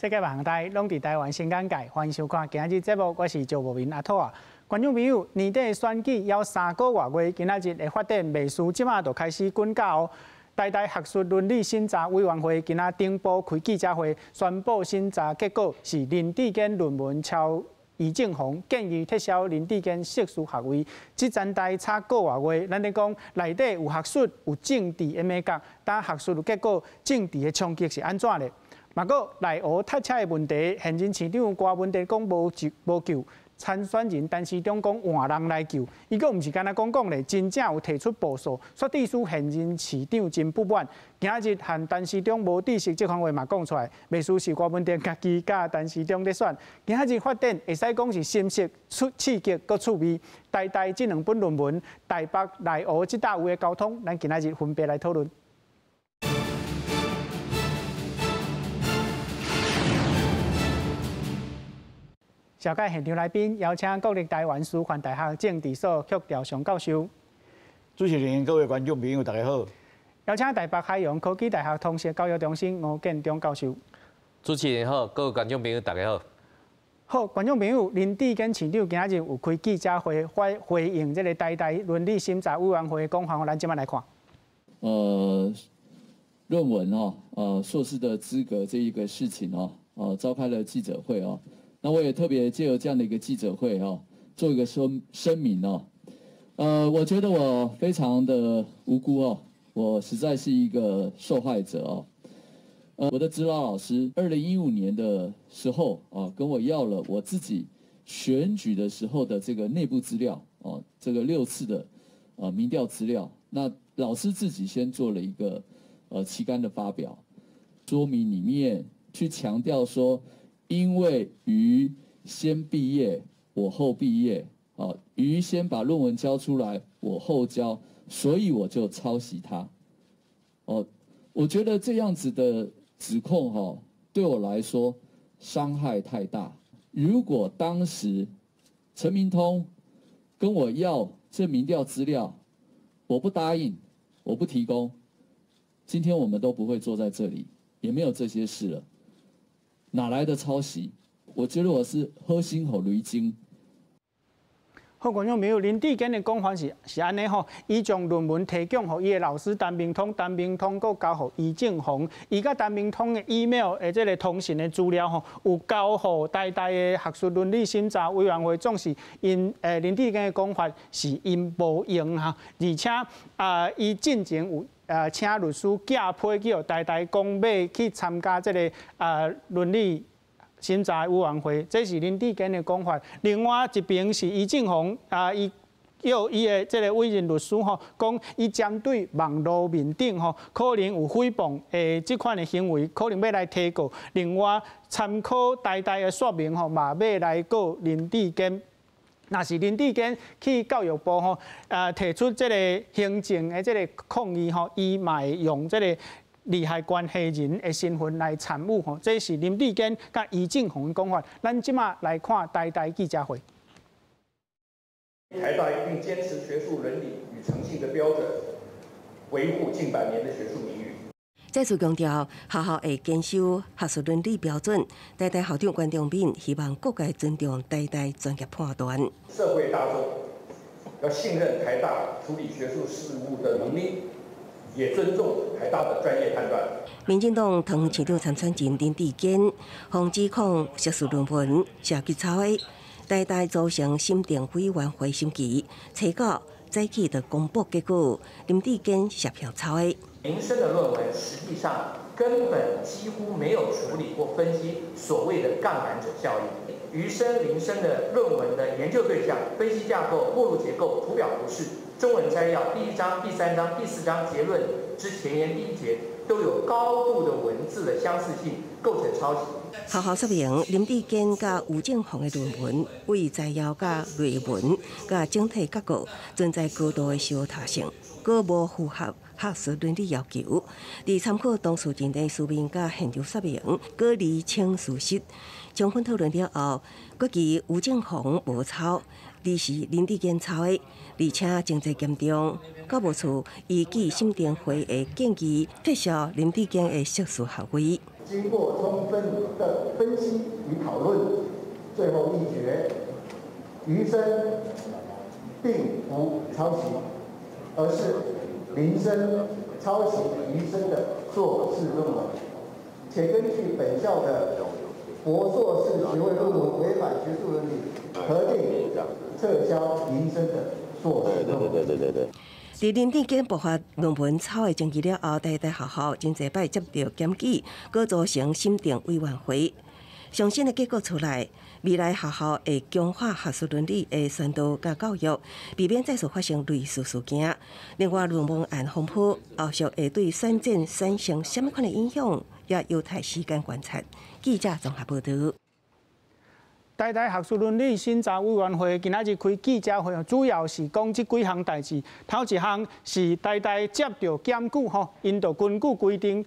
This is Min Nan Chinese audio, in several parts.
世界各地攏佇台灣新眼界，歡迎收看今仔日節目，我是趙無明阿兔仔。觀眾朋友，年底選舉猶三個外月，今仔日的發展袂輸，這馬就開始滾攪哦。台大學術倫理審查委員會今仔頂晡開記者會，宣布審查結果是林智堅論文抄余正宏，建議撤銷林智堅碩士學位。這層代差個外月，咱咧講內底有學術有政治的眉角，但學術有結果，政治的衝擊是按怎咧？嘛，閣內湖塞車的問題，現任市長郭文哲講無救無救，參選人陳時中講換人來救，伊閣毋是干焦講講咧，真正有提出部署，煞致使現任市長真不滿。今日和陳時中無知識這番話嘛講出來，袂輸是郭文哲家己佮陳時中咧選。今日發展會使講是深色刺激閣趣味，台大這兩本論文，台北內湖這搭位的交通，咱今仔日分別來討論。紹介現場來賓，邀請國立臺灣師範大學政治所曲兆祥教授。主持人、各位觀眾朋友，大家好。邀請台北海洋科技大學通識教育中心吳建中教授。主持人好，各位觀眾朋友，大家好。好，觀眾朋友，林智堅市長今仔日有開記者會發回應這个台大倫理審查委員會的講法，咱這擺來看。論文哦，碩士的資格這一個事情哦，召開了記者會哦。那我也特別借由這樣的一個記者會哦，做一個聲明哦。我覺得我非常的無辜哦，我實在是一個受害者哦。我的指導老師2015年的時候啊，跟我要了我自己選舉的時候的這個內部資料哦，這個六次的民調資料。那老師自己先做了一個期刊的發表，說明裡面去強調說，因為於先畢業，我後畢業，哦，於先把論文交出來，我後交，所以我就抄襲他。哦，我覺得這樣子的指控，哈，對我來說傷害太大。如果當時陳明通跟我要這民調資料，我不答應，我不提供，今天我們都不會坐在這裡，也沒有這些事了。哪來的抄襲？我覺得我是好心予雷擊。好，觀眾朋友，林智堅的講法是按呢吼，伊將論文提供予伊的老師陳明通，陳明通閣交予余正宏，伊佮陳明通的 email 的這个通訊的資料吼，有交予台大的學術倫理審查委員會，總是𪜶林智堅的講法是𪜶無用哈，而且啊，伊進前有請律師寄批去予台大，講欲去參加這个倫理審查委員會，這是林智堅的講法。另外一邊是余正宏啊，伊叫伊的這个委任律師吼，講伊針對網路面頂吼可能有誹謗的這款的行為，可能欲來提告。另外參考台大的說明吼，嘛欲來告林智堅。若是林智堅去教育部吼，提出這个行政的這个抗議吼，伊嘛會用這个利害關係人的身份來參與吼，這是林智堅佮余正宏的講法。咱這馬來看台大記者會。台大一定堅持學術倫理與誠信的標準，維護近百年的學術名譽。再次強調，學校會堅守學術倫理標準。台大校長關長敏希望各界尊重台大專業判斷。社會大眾要信任台大處理學術事務的能力，也尊重台大的專業判斷。民進黨桃園市長參選人林智堅，予指控碩士論文寫去抄的，台大組成審定委員會審期，初九早起就公布結果，林智堅涉嫌抄的。林生的論文實際上根本幾乎沒有處理或分析所謂的槓桿者效應。余生、林生的論文的研究對象、分析架構、目錄結構、圖表圖示、中文摘要、第一章、第三章、第四章結論之前言第一節都有高度的文字的相似性，構成抄襲。學校說明林智堅佮余正宏的論文為摘要佮內文佮整體結構存在高度的相仝性，閣無符合學術倫理要求。佇參考當事人的書面佮現場說明，閣釐清事實，充分討論了後，決議余正宏無抄，而是林智堅抄的，而且情節嚴重。教務處依據審定會的建議，撤銷林智堅的碩士學位。經過充分的分析與討論，最後議決，余生並無抄襲，而是林生抄襲余生的碩士論文，且根據本校的博碩士學位論文違反學術倫理，核定撤銷林生的碩士論文。對對對對對。佇林智堅爆發論文抄的爭議了後，台大學校真濟擺接著檢舉，閣組成審定委員會。上新的結果出來，未來學校會強化學術倫理的宣導佮教育，避免再次發生類似事件。另外，論文案風波後續會對選戰產生啥物款的影響，也有待時間觀察。記者綜合報導。台大學術倫理審查委員會今仔日開記者會，主要是講這幾項代誌。頭一項是台大接著檢舉吼，𪜶就根據規定，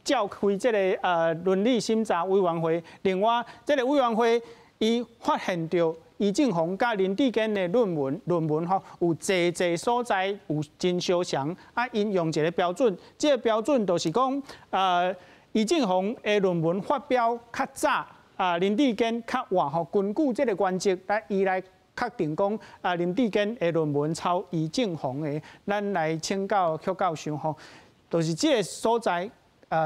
召開這個倫理審查委員會。另外，這個委員會伊發現著余正宏佮林智堅的論文吼，有濟濟所在有真相像，啊，𪜶用一個標準，這個標準就是講，余正宏的論文發表較早。啊，林智堅較晚吼，根據這個原則來伊來確定講，啊，林智堅的論文抄余正宏的，咱來請教許教授吼，就是這個所在，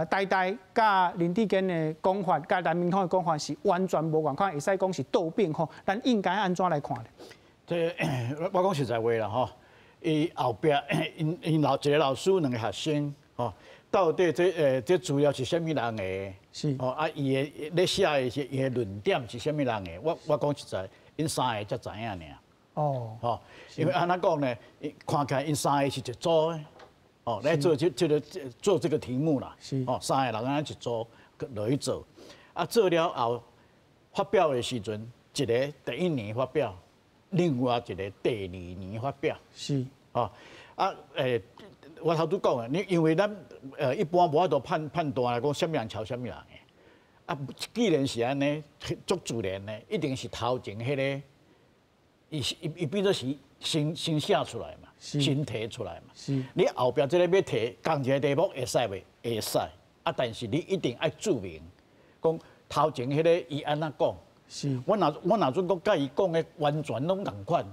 台大佮林智堅的講法，佮陳明通的講法是完全無仝款，會使講是倒反吼，咱應該按怎來看咧？這我講實在話啦吼，伊後壁𪜶𪜶老一個老師兩個學生吼。到底這資料是啥物人的？是哦，啊，伊的咧寫的是伊的論點是啥物人的？我講實在，𪜶三個才知影爾。哦，吼，因為按怎講呢？看起來𪜶三個是一組的，哦，來做這個做這個題目啦。是哦，三個人按呢一組落去做，啊，做了後發表的時陣，一個第一年發表，另外一個第二年發表。是哦，啊，我頭拄講的，你因為咱一般無法度判斷來講，啥物人抄啥物人的。啊，既然是按呢，足自然的，一定是頭前彼個，伊伊伊變做是先寫出來嘛，先提出來嘛。是。你後壁這個欲提仝一個題目會使袂？會使。啊，但是你一定愛註明，講頭前彼個伊按怎講。是。我若準講佮伊講的完全攏仝款。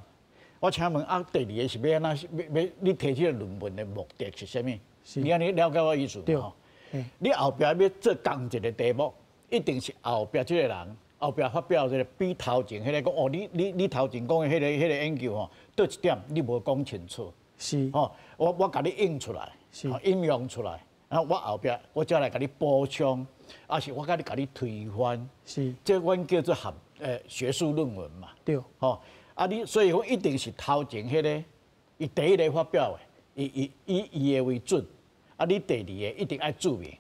我請問啊，第二個是欲按怎？欲你提這個論文的目的是啥物？你按呢了解我意思無？你後壁欲做仝一個題目，一定是後壁這個人後壁發表這個比頭前彼個講哦，你頭前講的彼個研究吼，佗一點你無講清楚。是。吼，我共你引出來，引用出來，然後我後壁我才來共你補充，抑是我共你推翻。是。這阮叫做學術論文嘛。對。吼。啊！你所以講一定是頭前彼個，伊第一個發表的，伊伊以伊的為準。啊，你第二個一定愛註明。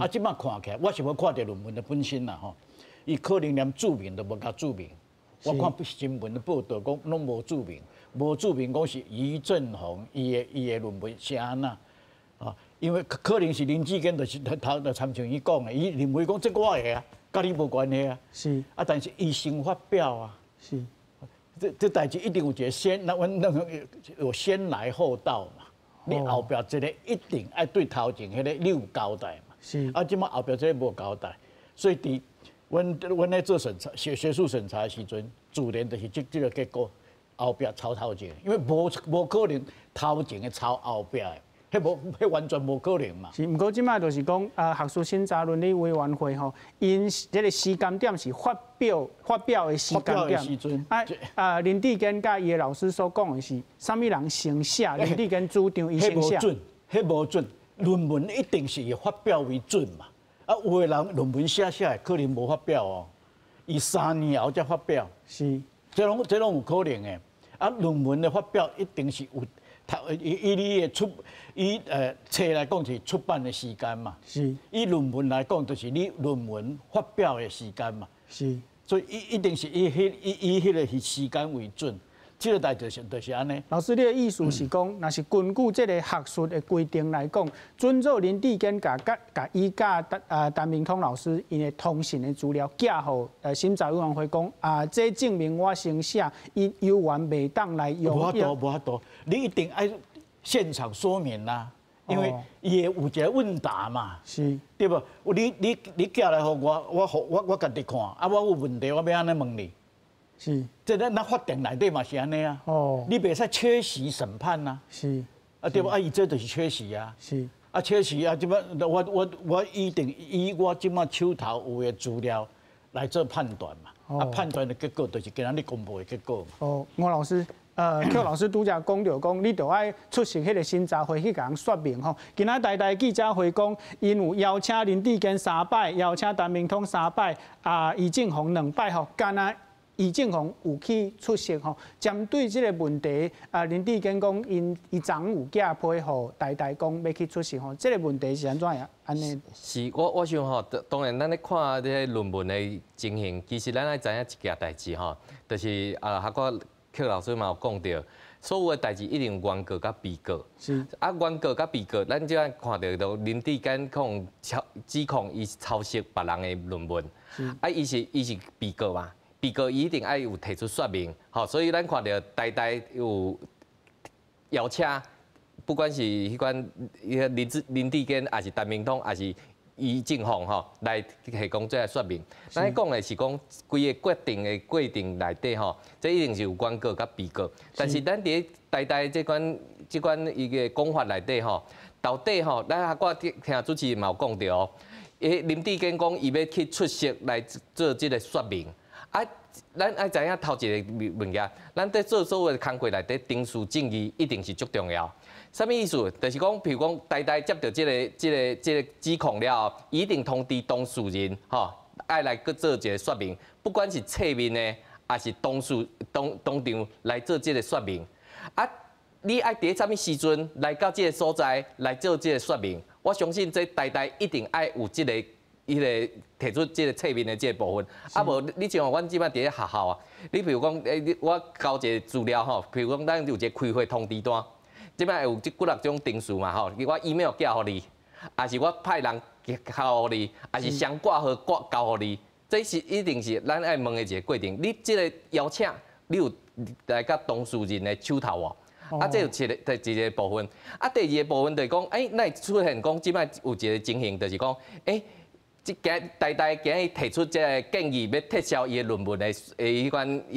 啊，這擺看起來，我是無看著論文的本身啦吼，伊可能連註明都無共註明。我看新聞的報導講攏無註明，無註明講是余正宏伊的論文是按怎？啊，因為可能是林智堅就是頭就參像伊講的，伊認為講這我的啊，佮你無關係啊。是。啊，但是伊先發表啊。是。這代誌一定有一個先，那阮那個有先來後到嘛。你後壁這個一定愛對頭前彼個你有交代嘛。是。啊，這擺後壁這個無交代，所以佇阮咧做審查學術審查的時陣，自然就是這個結果，後壁抄頭前，因為無可能頭前的抄後壁的。彼無，彼完全無可能嘛。是，毋過這擺就是講，啊，學術審查倫理委員會吼，𪜶這個時間點是發表的時間點。啊啊，林智堅佮伊的老師所講的是，啥物人先寫？林智堅主張伊先寫。彼無準，彼無準。論文一定是以發表為準嘛。啊，有的人論文寫寫的可能無發表哦，伊3年後才發表。是。這攏有可能的。啊，論文的發表一定是有。以你的出以冊來講是出版的時間嘛，是。以論文來講，就是你論文發表的時間嘛，是。所以一定是以彼個時間為準。這個代誌就是按呢。老師，你的意思是講，若是根據這個學術的規定來講，準做林智堅共佮共伊佮陳明通老師𪜶的通訊的資料寄予審查委員會講啊，這證明我先寫，伊有緣袂當來用。無法度，無法度，你一定愛現場說明啦，因為伊會有一個問答嘛，對無？你寄來予我，我家己看，啊，我有問題，我欲按怎問你？這咱法庭內底嘛是按呢啊。你袂使缺席審判啊。啊對無？啊，伊這就是缺席啊。啊，缺席啊，這擺我一定以我這擺手頭有的資料來做判斷嘛。啊，判斷的結果就是今仔日公布的結果嘛。哦，吳老師，寇老師拄才講著講，你著愛出席彼個審查會去共人說明吼。今仔台大記者會講，𪜶有邀請林智堅三擺，邀請陳明通三擺，啊，余正宏兩擺吼，敢若余正宏有去出席吼，針對這個問題，啊，林智堅講，𪜶伊昨有寄批予台大講欲去出席吼，這個問題是按怎樣？按呢？是，我想吼，當然咱咧看這個論文的情形，其實咱愛知影一件代誌吼，就是啊，學過寇老師嘛有講著，所有的代誌一定有原告佮被告。啊，原告佮被告，咱這擺看著就林智堅控抄指控伊抄襲別人的論文。啊，伊是被告嘛。被告伊一定愛有提出說明，吼，所以咱看著台大有邀請，不管是彼款林智堅，抑是陳明通，抑是余正鳳吼，來提供這个說明。咱咧講的是講規个決定的過程內底吼，這一定是有原告佮被告。但是咱佇咧台大這款伊個講法內底吼，到底吼，咱我聽主持人嘛有講著哦，林智堅講伊欲去出席來做這个說明。啊，咱愛知影頭一个物件，咱佇做所有的工課內底，程序正義一定是足重要。啥物意思？就是講，譬如講，台大接著這个指控了後，一定通知當事人，吼，愛來閣做一个說明，不管是側面的，抑是當事當場來做這个說明。啊，你愛佇啥物時陣來到這个所在來做這个說明？我相信這台大一定愛有這个。彼个提出這个側面的這个部分，啊無你像阮這擺佇咧學校啊，你譬如講，你我交一个資料吼，譬如講咱有一个開會通知單，這擺有這幾若種程序嘛吼，我 email 寄予你，抑是我派人交予你，抑是雙掛號掛交予你，這是一定是咱愛問的一个過程。你這个邀請，你有來佮當事人的手頭無？啊，這有一個部分。啊，第二個部分就是講，欸，哪會出現講這擺有一个情形，就是講，欸。這今台大今日提出這个建議，欲撤銷伊的論文的彼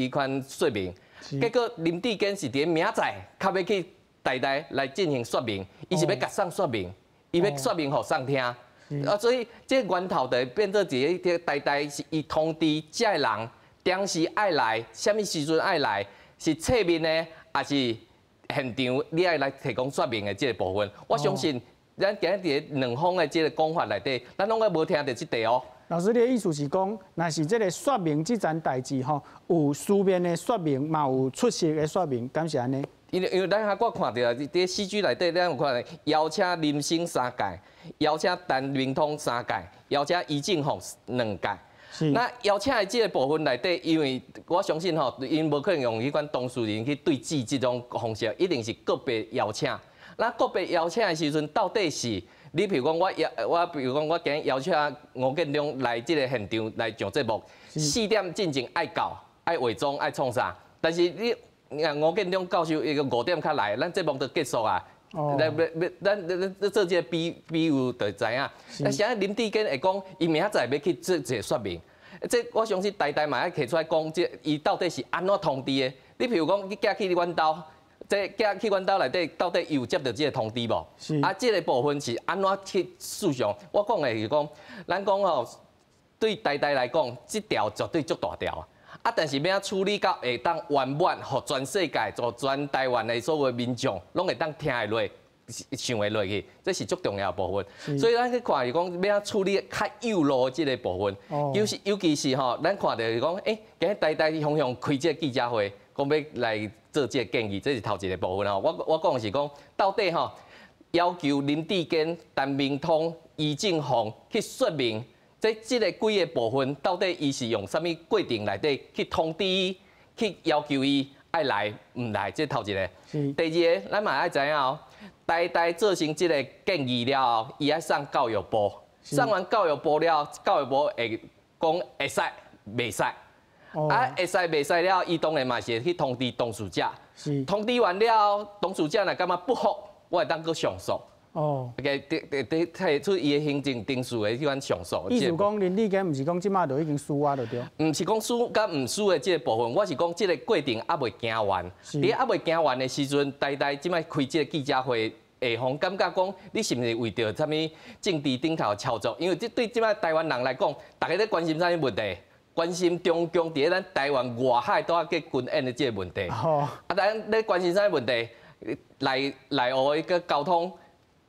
款說明，結果林智堅是佇明仔載，較欲去台大來進行說明，伊是欲共誰說明，伊欲說明予誰聽，啊，所以這源頭就會變做一个台大是伊通知這个人，當時愛來，啥物時陣愛來，是側面的，抑是現場你愛來提供說明的這个部分，我相信。咱今日佇兩方的這个講法內底，咱攏閣無聽著這塊哦。老師，你的意思是講，若是這个說明這層代誌吼，有書面的說明，嘛有出席的說明，敢是按呢？因為咱遐我看著啊，佇 CG 內底，咱有看著邀請林生三屆，邀請陳明通三屆，邀請余正鳳兩屆。那邀請的這个部分內底，因為我相信吼，𪜶無可能用彼款當事人去對質這種方式，一定是個別邀請。那個別邀請的時陣，到底是你譬如講我邀我，譬如講我今日邀請吳建中來這个現場來上節目，4點進前愛到，愛化妝，愛創啥？但是你吳建中教授伊個5點較來，咱節目就結束啊。來欲欲，咱做這个比喻就知影。但是林智堅會講，伊明仔載欲去做一个說明，這我相信台大嘛愛提出來講，這伊到底是按怎通知的？你譬如講，你寄去阮兜。這寄去阮兜內底，到底伊有接著這个通知無？啊，這个部分是按怎去訴訟？我講的是講，咱講吼，對台大來講，這條絕對足大條啊！但是欲按怎處理到會當圓滿，予全世界、予全台灣的所有民眾，攏會當聽會落、想會落去，這是足重要的部分。所以咱去看是講，欲按怎處理較幼路的這个部分，尤其是吼，咱看著是講，欸，今日台大雄雄開這个記者會，講欲來做這个建議，這是頭一个部分吼。我講的是講，到底吼要求林智堅、陳明通、余正鳳去說明，這个幾个部分到底伊是用啥物過程內底去通知伊、去要求伊，愛來毋來，這頭一个。第二个，咱嘛愛知影哦，台大做成這个建議了後，伊愛送教育部，送完教育部了，教育部會講會使、袂使。啊，會使袂使了，伊當然嘛是會去通知當事者。通知完了，當事者若感覺不服，我會當閣上訴。給提提提出伊的行政程序的彼款上訴。意思講林智堅毋是講這馬就已經輸啊，就對。毋是講輸佮毋輸的這个部分，我是講這个過程猶未行完。佇猶未行完的時陣，台大這擺開這个記者會，會予感覺講你是毋是為著啥物政治頂頭操作？因為這對這擺台灣人來講，大家咧關心啥物問題？關心中共佇咧咱台灣外海拄仔計軍演的這个問題。啊，咱咧關心啥物問題？內內湖的個交通。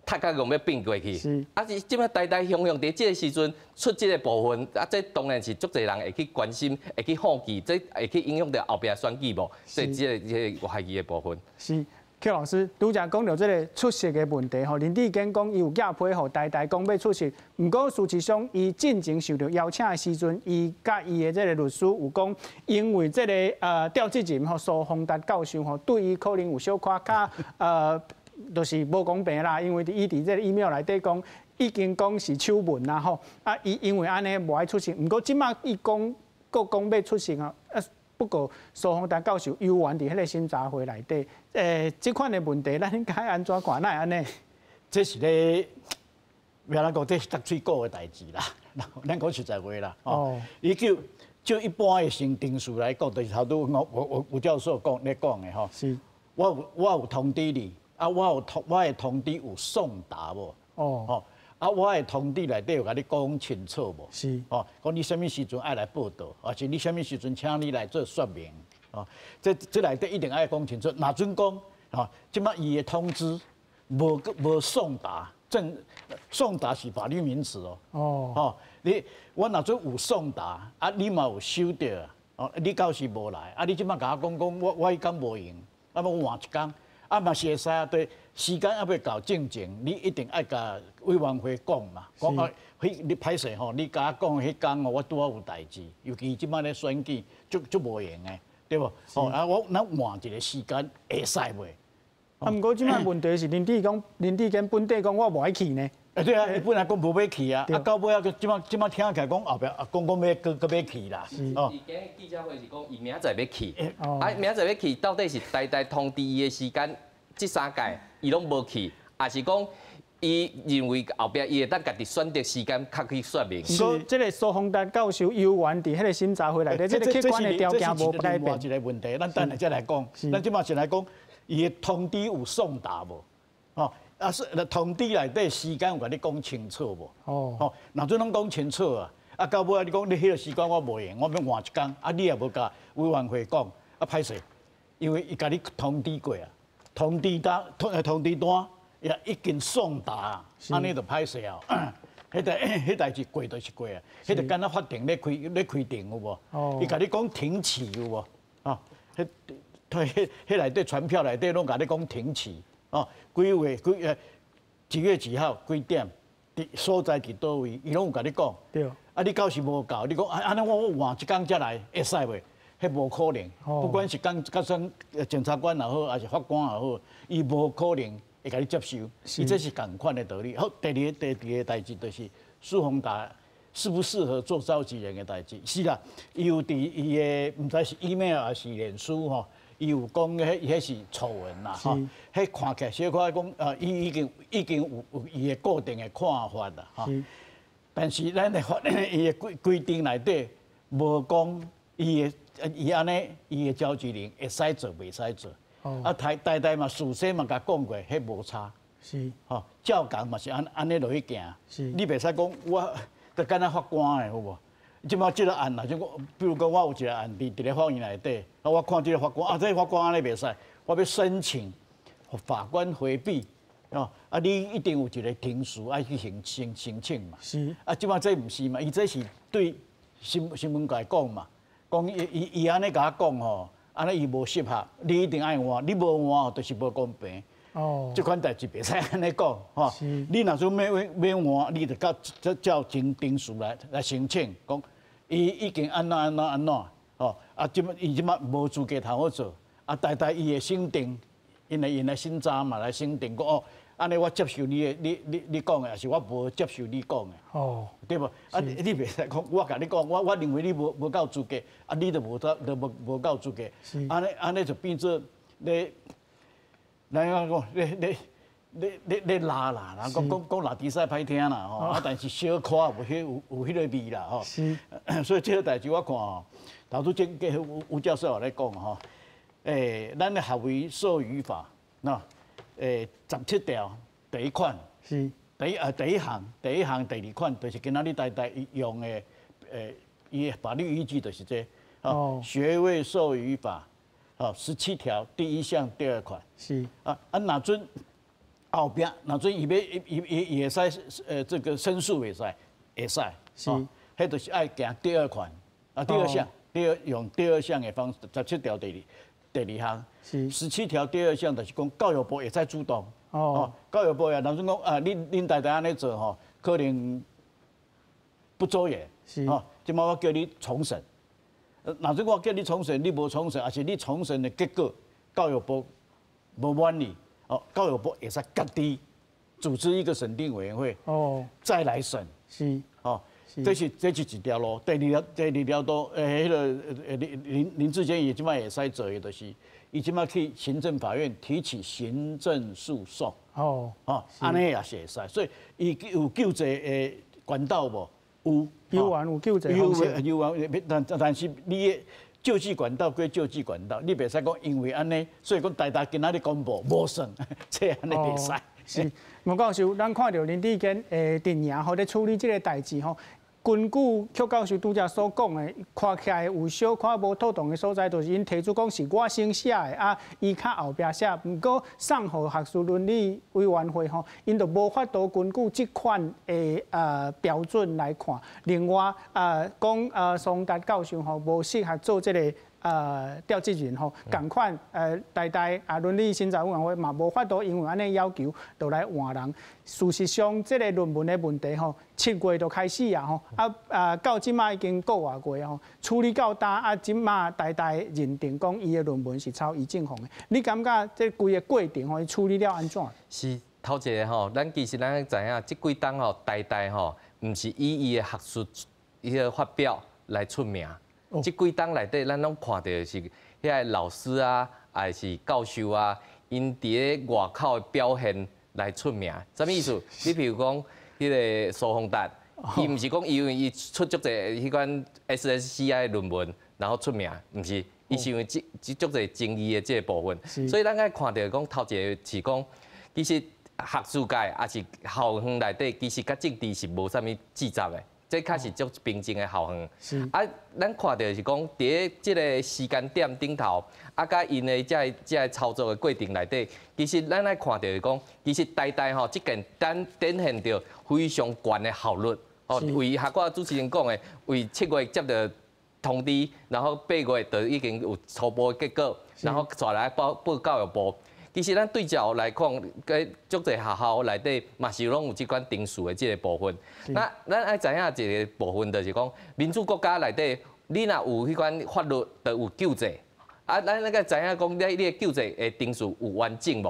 踢甲戇欲變過去，啊是這擺台台雄雄佇這个時陣出這个部分，啊這當然是足濟人會去關心，會去好奇，這會去影響著後壁選舉無？這這個這个懷疑的部分。是，寇老師拄才講著這个出席的問題吼，林智堅講伊有寄批予台大講欲出席，毋過事實上伊進前受著邀請的時陣，伊佮伊的這个律師有講，因為這个調職人吼蘇宏達教授吼對伊可能有小可較。就是無公平啦，因為伊佇這个 email 內底講，已經講是手文啦吼，啊，伊因為按呢無愛出席，毋過這馬伊講閣講欲出席啊，啊，不過蘇宏達教授猶原佇彼个審查會內底，這款的問題，咱應該按怎看？哪會按呢？這是咧，欲按怎講，這是逐喙鼓的代誌啦。咱講實在話啦，哦，伊就就一般的行政程序來講，就是頭拄我我吳教授講咧講的吼。是。我有通知你。啊，我的通知有送達無？哦，啊，我的通知內底有共你講清楚無？是，哦，講你啥物時陣愛來報到，抑是你啥物時陣請你來做說明？哦，這這內底一定愛講清楚。若準講，吼，這馬伊的通知無無送達，正送達是法律名詞哦。哦，吼，你我若準有送達，啊，你嘛有收著，哦，你到時無來，啊，你這馬共我講講，我我彼工無閒，啊，我換一工。啊嘛是會使啊，對，時間猶未到進前，你一定愛共委員會講嘛，講啊，彼你歹勢吼，你共我講彼工吼，我拄好有代誌，尤其這擺咧選舉，足足無閒的，對無？吼啊，我咱換一个時間會使袂？啊，毋過這擺問題是林智講，林智堅本底講我無愛去呢。欸對啊，伊本來講無欲去啊，啊到尾啊，這擺這擺聽起來講後壁啊講講欲閣閣欲去啦。哦。伊今日記者會是講伊明仔載欲去，啊明仔載欲去，到底是台大通知伊的時間？這三屆伊攏無去，抑是講伊認為後壁伊會當家己選擇時間較去說明。毋過，這个蘇宏達教授猶原佇彼个審查會內底，這個客觀的條件無改變。這是另外一个問題，咱等下再來講。咱這擺先來講，伊的通知有送達無？哦，啊是通知內底時間有共你講清楚無？哦，吼，若準攏講清楚啊，啊到尾啊你講你彼个時間我無閒，我欲換一工，啊你也無共委員會講，啊歹勢，因為伊共你通知過啊。通知單，通通知單也已經送達，按呢就歹勢啊！彼代彼代誌過就是過啊，彼就敢若法庭咧開咧開庭有無？伊共你講庭期有無？哦，彼彼彼內底傳票內底攏共你講庭期，哦，幾月幾幾月幾號幾點，佇所在佇佗位，伊攏有共你講。對。啊，你到時無到，你講啊，按呢我我換一工才來，會使袂？彼無可能，不管是講甲算檢察官也好，抑是法官也好，伊無可能會共你接受。伊這是仝款的道理。好，第二个第二个代誌就是蘇宏達適不適合做召集人的代誌。是啦，伊有佇伊的毋知是 email 抑是臉書吼，伊有講彼彼是醜聞啦吼。彼看起來小可講，伊已經已經有有伊的固定的看法啦吼。但是咱的法伊的規規定內底無講伊的。伊按呢，伊的召集人會使做，袂使做。啊，台台大嘛，事先嘛共講過，彼無差。是。吼，照講嘛是按按呢落去行。是。你袂使講我，就敢若法官的好無？這擺這个案啊，就講，比如講我有一个案佇佇咧法院內底，啊，我看這个法官，啊，這个法官按呢袂使，我欲申請法官迴避，哦，啊，你一定有一个程序愛去申申申請嘛。是。啊，這擺這毋是嘛？伊這是對新新聞界講嘛。講伊伊伊按呢共我講吼，按呢伊無適合，你一定愛換，你無換就是無公平。哦，這款代誌袂使按呢講吼。你若說欲欲換，你就較照照程程序來來申請，講伊已經按怎按怎按怎，吼啊，這擺伊這擺無資格通好做，啊，台大伊會審定，因為𪜶來審查嘛來審定講哦，按呢我接受你的，你講的，抑是我無接受你講的，對無？啊，你袂使講，我共你講，我認為你無夠資格，啊，你就無得，就無夠資格，按呢按呢就變做咧，咱講咧鬧啦，人講講講拉低賽歹聽啦吼，啊，但是小可有彼個味啦吼。所以這個代誌我看吼，頭拄則吳吳教授也咧講吼，咱的學位授予法，喏，17條第一款，第一項第二款，就是今仔日台大用的，伊的法律依據就是這個，學位授予法，吼，17條第一項第二款，啊，若準後壁，若準伊欲伊會使這個申訴袂使，會使，彼就是愛行第二款，啊，第二項，用第二項的方式，十七條第二項，17條第二項就是講教育部會使主動，教育部也若準講啊，恁台大按呢做吼，可能不周延，吼，這擺我叫你重審，若準我叫你重審，你無重審，抑是你重審的結果，教育部無滿意。哦，教育部會使家己組織一個審定委員會，再來審，哦，這是一條路。第二條路，彼個林智堅伊這擺會使做的，就是伊這擺去行政法院提起行政訴訟，哦，按呢也是會使，所以伊有救濟的管道無？有，有啊，有救濟方式。有啊，但是你的救濟管道歸救濟管道，你袂使講因為按呢，所以講台大今仔日公布無算，這按呢袂使。是，吳教授，咱看著林智堅的陣營吼，咧處理這個代誌吼，根據邱教授拄才所講的，看起來有小可無妥當的所在，就是𪜶提出講是我先寫的，啊，伊較後壁寫，毋過送予學術倫理委員會吼，𪜶就無法度根據這款的標準來看。另外，講桑達教授吼無適合做這個調職人吼，仝款台大啊倫理審查委員會嘛無法度因為按呢要求，就來換人。事實上，這個論文的問題吼，7月就開始啊吼，啊到這擺已經個外月吼，處理到今啊，這擺台大認定講伊的論文是抄余正鳳的。你感覺這規個過程吼，伊處理了按怎？是頭一個吼，咱其實咱知影，這幾冬吼，台大吼，毋是以伊的學術彼個發表來出名。這幾冬內底，咱攏看著的是彼个老師啊，抑是教授啊，𪜶佇咧外口的表現來出名。啥物意思？你比如講，彼個蘇宏達，伊毋是講因為伊出足濟彼款 SSCI 論文，然後出名，毋是，伊是因為這足濟爭議的這個部分。所以咱愛看著講頭一個是講，其實學術界抑是校園內底，其實佮政治是無啥物掣肘的。這確實足平靜的校園。啊，咱看著是講，佇咧這個時間點頂頭，啊，佮𪜶的這个操作的過程內底，其實咱愛看著是講，其實台大吼這件展展現著非常懸的效率。哦，為學我主持人講的，為7月接著通知，然後8月就已經有初步的結果，然後帶來報教育部。其實咱對照來講，佮足濟學校內底嘛是攏有這款程序的這個部分。那咱愛知影一個部分，就是講民主國家內底，你若有彼款法律，就有救濟。啊，咱那個知影講，你的救濟的程序有完整無？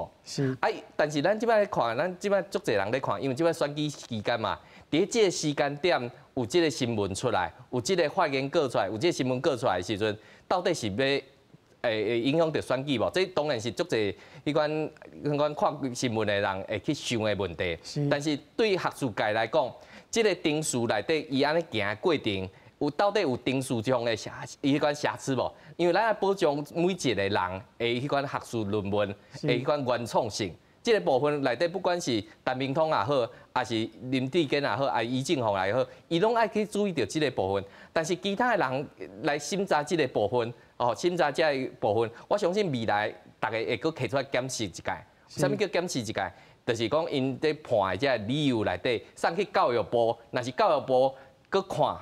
啊，但是咱這擺看，咱這擺足濟人咧看，因為這擺選舉期間嘛，佇這個時間點有這個新聞出來，有這個發言稿出來，有這個新聞稿出來的時陣，到底是欲會影響著選舉無？這當然是足濟彼款看新聞的人會去想的問題。但是對學術界來講，這個程序內底伊按呢行的過程，有到底有程序上的瑕，彼款瑕疵無？因為咱愛保障每一個人的彼款學術論文的彼款原創性。這個部分內底，不管是陳明通也好，抑是林智堅也好，抑是余正鳳也好，伊攏愛去注意著這個部分。但是其他的人來審查這個部分，哦，審查這個部分，我相信未來逐家會閣提出來檢視一擺。啥物叫檢視一擺？就是講𪜶佇判的這個理由內底送去教育部，若是教育部閣看，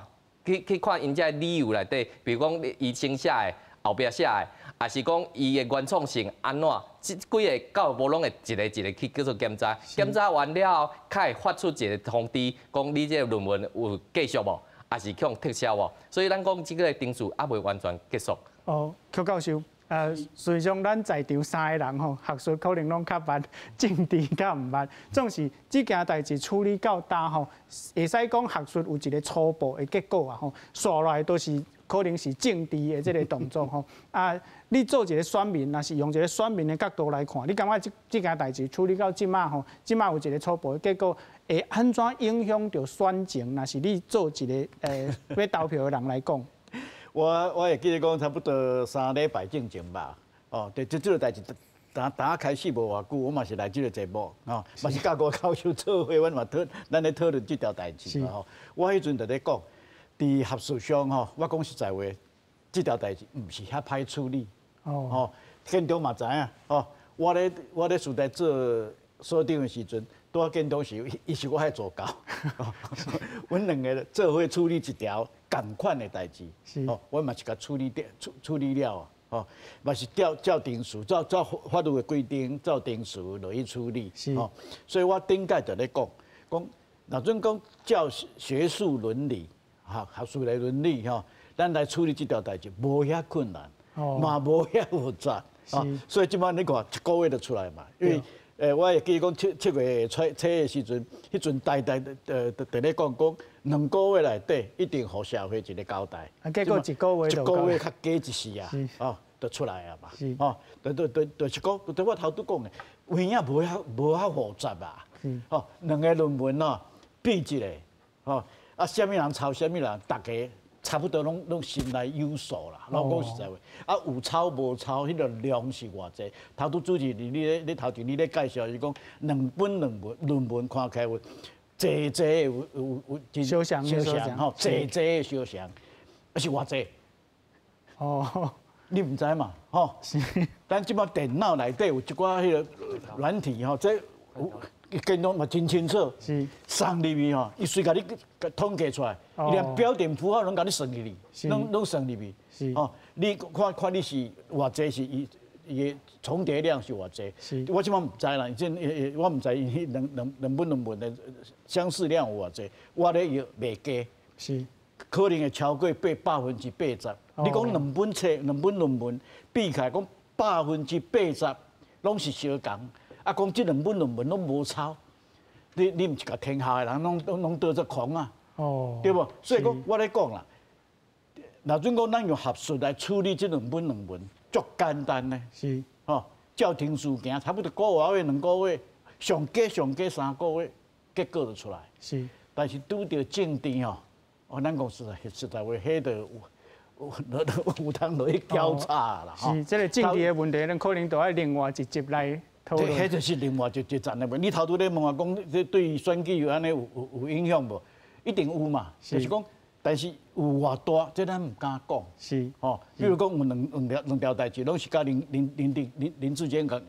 去看𪜶這個理由內底，比如講伊先寫的，後壁寫的，抑是講伊的原創性按怎？這幾个教育部攏會一个一个去叫做檢查，檢查完了後，才會發出一個通知，講你這個論文有繼續無，抑是予撤銷無？所以咱講這個程序猶未完全結束。哦，邱教授，事实上，咱在場三个人吼，學術可能攏較捌，政治較毋捌。總是這件代誌處理到今吼，會使講學術有一個初步的結果啊吼，紲落來都是可能是政治的這個動作吼。啊，你做一個選民，若是用一個選民的角度來看，你感覺這件代誌處理到這馬吼，這馬有一個初步的結果，會按怎影響著選情？若是你做一個欲投票的人來講。我會記得講差不多3禮拜進前吧，哦，對，這個代誌，打開始無偌久，我嘛是來這個節目，哦，嘛是佮吳教授做伙，阮嘛討，咱咧討論這條代誌嘛吼。我彼陣就咧講，佇學術上吼，我講實在話，這條代誌毋是遐歹處理，哦，建中嘛知影，哦，我咧師大做所長的時陣，拄仔建中時，伊是我彼助教，阮兩个做伙處理一條仝款的代誌，哦，我嘛是共處理掉，處理了，哦，嘛是照程序，照法律的規定，照程序落去處理，哦，所以我頂擺就咧講，講若準講照學術倫理，哈，學術的倫理吼，咱來處理這條代誌無遐困難，嘛無遐複雜，啊，所以這擺你看一個月就出來嘛，因為。我會記講7月初初的時陣，彼陣台台佇咧講講2個月內底一定予社會一個交代。啊，結果一個月一個月較加一絲啊，哦，就出來啊嘛。哦，就是講，對我頭拄講的，有影無遐複雜啊。哦，兩个論文哦，比一下，哦，啊，啥物人抄啥物人，逐家差不多攏心內有數啦。攏講實在話，啊，有抄無抄，彼個量是偌濟。頭拄主持你頭前你咧介紹是講兩本論文看起來有濟濟有相像相像吼，濟濟的相像，啊是偌濟？哦，你毋知嘛？吼，是。咱這擺電腦內底有一寡彼个軟體吼，這有電腦嘛真清楚，送入去吼，伊隨共你統計出來，伊連標點符號攏共你算入去，攏算入去。哦，你看看你是偌濟是伊伊的重疊量是偌濟。我這擺毋知啦，這我毋知伊兩本論文的相似量有偌濟，我咧伊袂加。可能會超過80%。你講兩本冊、兩本論文比起來，講80%攏是相仝。啊，講這兩本論文攏無抄，你毋是共天下的人攏當做空啊？哦，對無？所以講，我咧講啦，若準講咱用學術來處理這兩本論文，足簡單呢。吼，照程序行，差不多個外月、2個月，上加上加3個月，結果就出來。但是拄著政治吼，哦，咱講實在話，彼就有通落去交叉啦。是，這个政治的問題，咱可能都愛另外一集來討論。彼就是另外一層的問題。你頭拄咧問我講，這對選舉有按呢有影響無？一定有嘛。就是講，但是有偌大，這咱毋敢講。吼，比如講有兩條代誌，攏是佮林志堅佮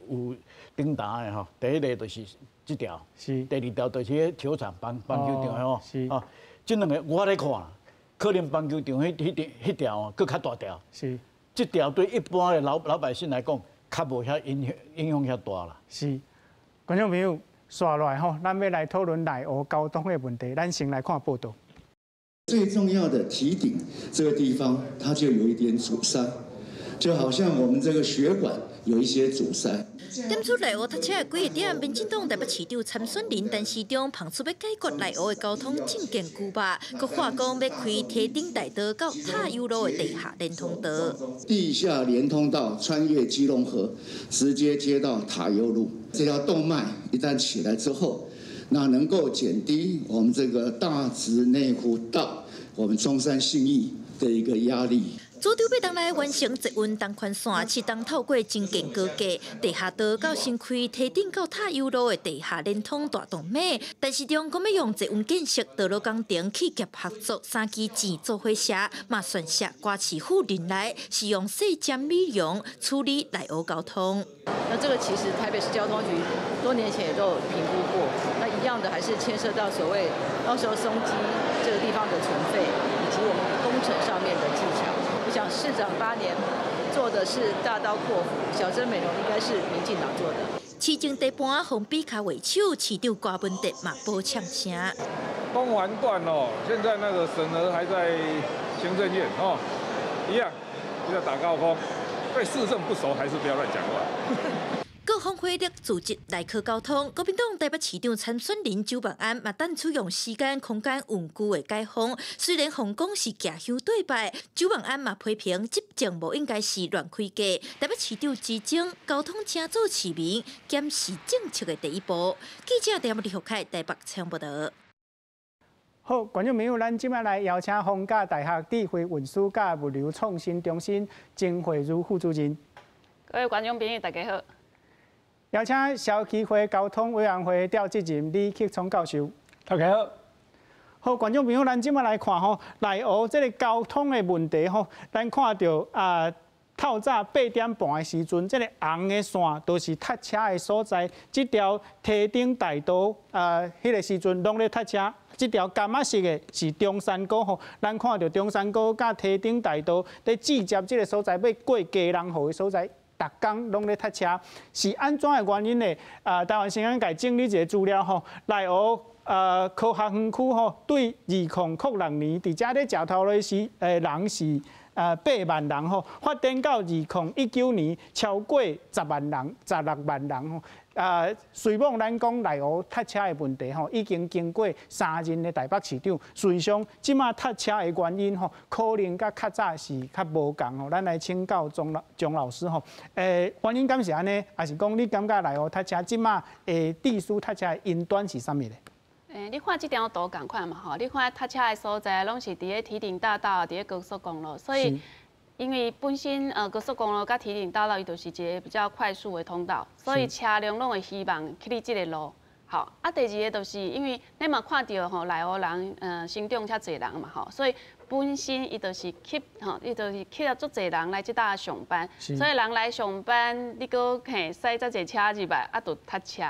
有頂擔的吼。第一个就是這條，第二條就是彼球場棒球場的吼。哦，這兩个我咧看，可能棒球場彼條哦，閣較大條。這條對一般的老百姓來講，較無遐影響遐大啦。是，觀眾朋友，紲落來吼，咱欲來討論內湖交通的問題，咱先來看報道。最重要的堤頂這個地方，它就有一點阻塞，就好像我們這個血管有一些阻塞。點出內湖塞車的幾个點，民進黨台北市長參選人陳時中拋出欲解決內湖的交通政見龜肉，閣話講欲開堤頂大道到塔悠路的地下連通道。地下連通道穿越基隆河，直接接到塔悠路。這條動脈一旦起來之後，那能夠減低我們這個大直內湖到我們中山信義的一個壓力。主張欲當來完成捷運東環線，適當透過增建高架地下道到新開堤頂到塔悠路的地下連通大動脈。陳時中講欲用捷運建設道路工程企業合作三支錢做火車，嘛宣示歌市府任內是用細針美容處理內湖交通。那這個其實台北市交通局多年前也都有評估過，那一樣的還是牽涉到所謂到時候松基這個地方的存廢，以及我們工程上面的技巧。我想市長8年做的是大刀闊斧，小針美容應該是民進黨做的。市政地盤予比跤為手，市長柯文哲嘛無嗆聲。東環段哦，現在那個審核還在行政院哦，一樣，就在打高空。對市政不熟，還是不要亂講話。各方火力組織來克交通，國民黨台北市長參選人周萬安嘛，等取用時間、空間、運具的解封。雖然予人講是舉香對拜，周萬安嘛批評執政無應該是亂開價。台北市長之爭，交通請做市民檢視政策的第一步。記者鄭李福凱台北採訪報導。好，觀眾朋友，咱這擺來邀請逢甲大學智慧運輸佮物流創新中心曾慧如副主任。各位觀眾朋友，大家好。邀請消基會交通委員會召集人李克聰教授。大家好。好，觀眾朋友，咱這擺來看吼，內湖這个交通的問題吼，咱看著啊，透早8點半的時陣，這个紅的線都是塞車的所在。這條堤頂大道啊，彼个時陣攏咧塞車。這條柑仔色的是中山高吼，咱看著中山高佮堤頂大道咧接這个所在，欲過基隆河的所在。逐工攏咧塞車，是按怎的原因呢？啊，台灣新聞共整理一个資料吼，內湖科學園區吼，對2006年佇遮咧食頭路時，人是8萬人吼，發展到2019年超過10萬人、16萬人吼。啊，雖罔咱講內湖塞車的問題吼，已經經過三任的台北市長，事實上，這馬塞車的原因吼，可能佮較早是較無仝吼。咱來請教鍾老師吼，原因敢是按呢？抑是講你感覺內湖塞車這馬的地區塞車的因端是啥物咧？你看這張圖仝款嘛吼，你看塞車的所在攏是佇咧堤頂大道，佇咧高速公路，所以。因為本身高速公路佮堤頂大道伊就是一个比較快速的通道，所以車輛攏會希望去你這个路。好，啊，第二个就是因為你嘛看著吼，內湖人新中遮濟人嘛吼，所以本身伊就是吸吼，伊就是吸了足濟人來這搭上班，所以人來上班，你閣嘿駛遮濟車入來，啊，就塞車。